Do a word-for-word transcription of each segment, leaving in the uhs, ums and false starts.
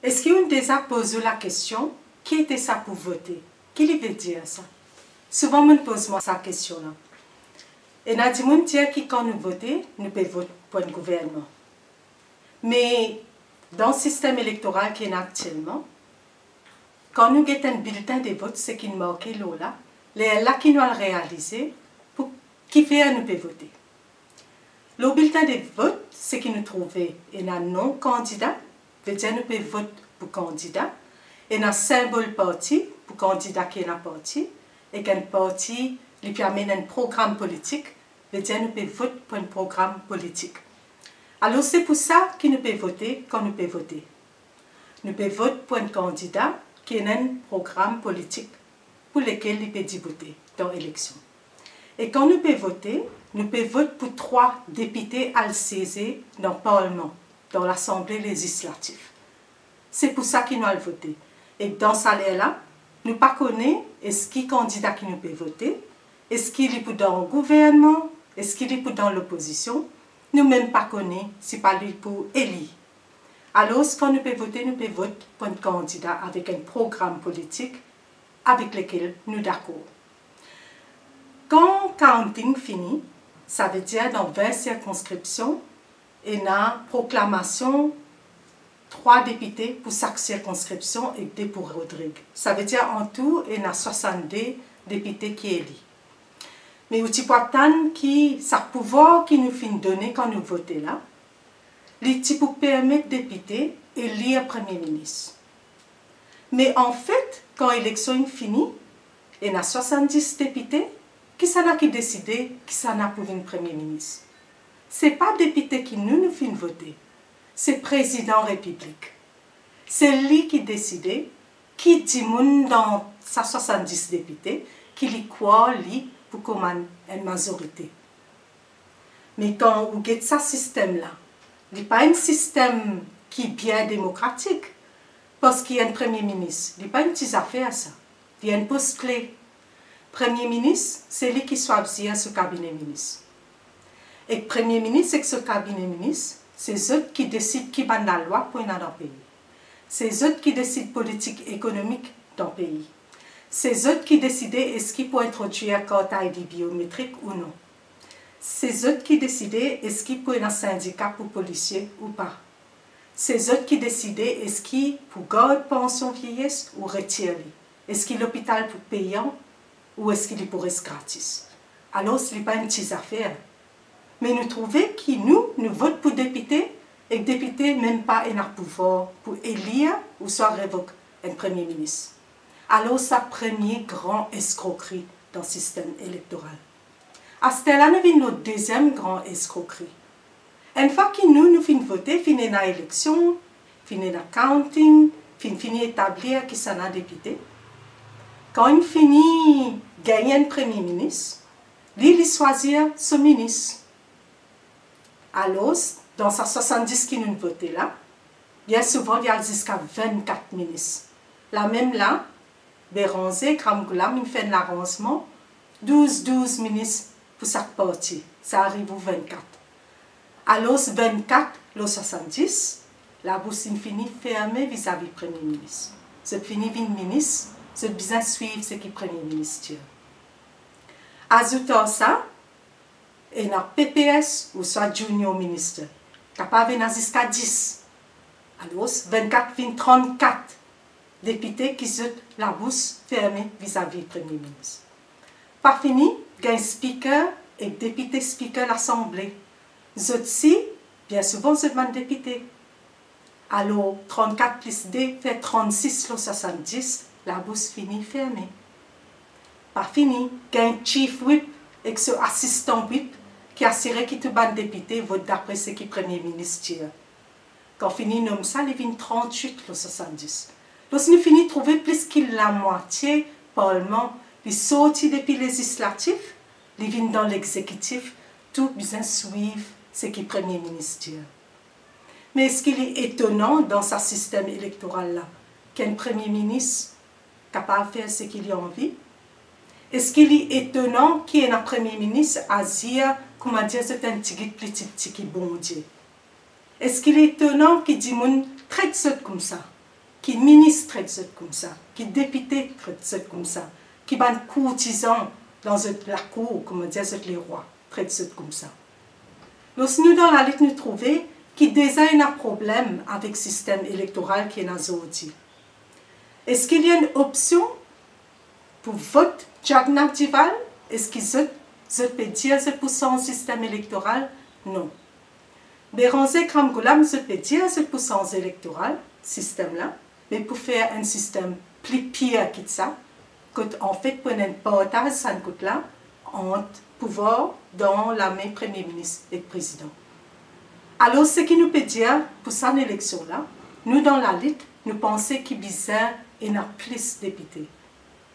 Eski ou'nn deza poz ou lakestion, ki ete sa pou vote? Ki li ve dir sa? Souvan mo'nn poz mwa sa kestion la. Ena dimoun dir ki kan nou vote, nou pe vot pou enn gouvernman. Me dan sistem elektoral ki ena aktielman, kan nou get enn bilten de vot, seki inn marke lor la, lerla ki nou al realize pou kifer nou pe vote. Lor bilten de vot, seki nou trouve ena non kandida, ve dir nou pe vot pou kandida, ena sinbol parti pou kandida ki ena parti, ek enn parti, li pe amenn enn program politik, ve dir nou pe vot pou enn program politik. Alor, se pou sa ki nou pe vote kan nou pe vote. Nou pe vot pou enn kandida ki ena enn program politik pou lekel li pe diboute dan eleksion. E kan nou pe vote, nou pe vot pou trwa depite al sieze dan parlman, dan Lasanble Lezislatif. Se pou sa ki nou al vote. E dan sa ler la, nou pa kone eski kandida ki nou pe vote, eski li pou dan gouvernman, eski li pou dan lopozision, nou mem pa kone si pa li pou eli. Alor, kan nou pe vote, nou pe vot pou enn kandida avek enn program politik avek lekel nou dakor. Kan counting fini, savedir dan vin sirkonskripsion, ena proklamasion trwa depite pou sak sirkonskripsion ek de pou Rodrig. Savedir antou ena swasann-de depite ki eli. Me ou ti pou atann ki sa pouvwar ki nou finn done kan nou vote la, li ti pou permet depite elir premie minis. Me anfet, kan eleksion inn fini, ena swasann-dis depite, kisannla ki deside kisannla pou vinn premie minis? Se pa depite ki nou, nou finn vote, se prezidan repiblik. Se li ki deside ki dimoun dan sa swasann-dis depite ki li krwar li pou komann enn mazorite. Me kan ou get sa sistem la, li pa enn sistem ki bien demokratik, parski enn premie minis, li pa enn ti zafer sa, li enn pos kle. Premie minis, se li ki swazir so kabine minis. Ek premie minis ek so kabine minis, se zot ki desid ki bann lalwa pou ena dan pei. Se zot ki desid politik ekonomik dan pei. Se zot ki deside eski pou introdwir kart ID biometrik ou non. Se zot ki deside eski pou ena sindika pou polisie ou pa. Se zot ki deside eski pou gard pansion vieyes ou retir li, eski lopital pou peyan ou eski li pou res gratis. Alor, li pa enn ti zafer. Me nou trouve ki nou, nou vot pou depite, ek depite mem pa ena pouvwar pou elir ouswa revok enn premie minis. Alor, sa premie gran eskrokri dan sistem elektoral. Asterla, nou vinn lor deziem gran eskrokri. Enn fwa ki nou, nou finn vote, finn ena eleksion, finn ena counting, finn fini etablir kisannla depite, kan inn fini gagne enn premie minis, li, li swazir so minis. Alor, dan sa swasann-dis ki nou vote la, bien souvan, li al ziska vinn-kat minis. Lamem la, Beranze ek Ramgoolam inn fer enn laranzman, douz, douz minis pou sak parti, sa ariv ou vinn-kat. Alor, vinn-kat lor swasann-dis, labous inn fini ferme vizavi premie minis. Zot fini vinn minis, zot bizin swiv seki premie minis dir. Azout ar sa, ena PPS ouswa junior minister, kapav ena ziska dis. Alor, vinn-kat vinn trant-kat depite ki zot labous ferme vizavi premie minis. Pa fini, gagn spiker ek depite spiker Lasanble. Zot si, bien souvan zot bann depite. Alor, trant-kat plis de fer trant-sis lor swasann-dis, labous fini ferme. Pa fini, gagn chief whip ek so asistan whip ki asire ki tou bann depite vot dapre seki premie minis dir. Kan fini nom sa, li vinn trant-wit lor swasann-dis. Lorski nou fini trouve plis ki lamwatie parlman, li sorti depi lezislatif, li vinn dan lexekitif, tou bizin swiv seki premie minis dir. Me eski li etonan dan sa sistem elektoral la, ki enn premie minis kapav fer seki li anvi? Eski li etonan ki ena premie minis azir, koumadir zot enn tigit pli tipti ki Bondie? Eski li etonan ki dimoun tret zot koumsa? ki minis tret zot koumsa, ki depite tret zot koumsa, ki bann kourtizan dan zot lakour, koumadir, zot lerwa, tret zot koumsa. Lorsnou dan lalit, nou trouve ki deza ena problem avek sistem elektoral ki ena zordi. Eski li enn opsion pou vot Jack Nadival? Eski zot, zot pe dir zot pou sanz sistem elektoral? Non. Beranger ek Ramgoolam, zot pe dir zot pou sanz elektoral, sistem la, me pou fer enn sistem pli pir ki sa, kot anfet pou ena enn partaz sa kot la ant pouvwar dan lame Premie Minis ek Prezidan. Alor, seki nou pe dir pou sa eleksion la, nou dan lalit, nou panse ki bizin ena plis depite.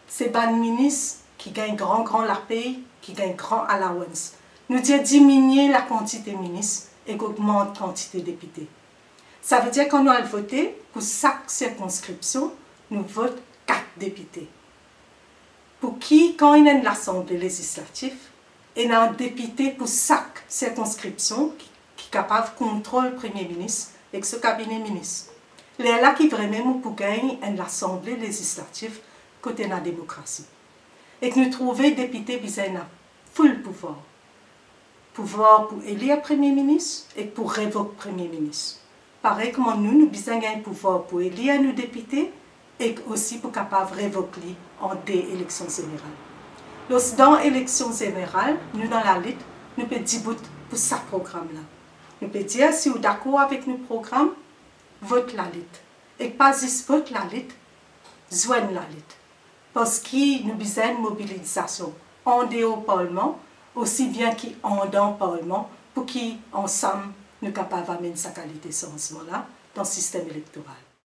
Se bann minis ki gagn gran, gran lapey, ki gagn gran allowance. Nou dir diminie lakantite minis ek ogmant kantite depite. Savedir kan nou al vote, pou sak sirkonskripsion, nou vot kat depite. Pou ki, kan ena enn lasanble lezislatif, ena depite pou sak sirkonskripsion ki, ki kapav kontrol Premie Minis ek so kabine minis. Lerla ki vremem ou pou gagn enn lasanble lezislatif kot ena demokrasi. Ek nou trouve depite bizin ena full pouvwar. Pouvwar pou elir Premie Minis ek pou revok Premie Minis. Parey kouma nou, nou bizin gagn pouvwar pou elir nou depite ek osi pou kapav revok li an de eleksion zeneral. Lors dan eleksion zeneral, nou dan lalit, nou pe dibout pou sa program la. Nou pe dir, si ou dakor avek nou program, vot lalit. Ek pa zis vot lalit, zwenn lalit. Parski nou bizin mobilizasion andeor parlman, osi bien ki andan parlman, pou ki ansam nou kapav amenn sa kalite sanzman la dan sistem elektoral.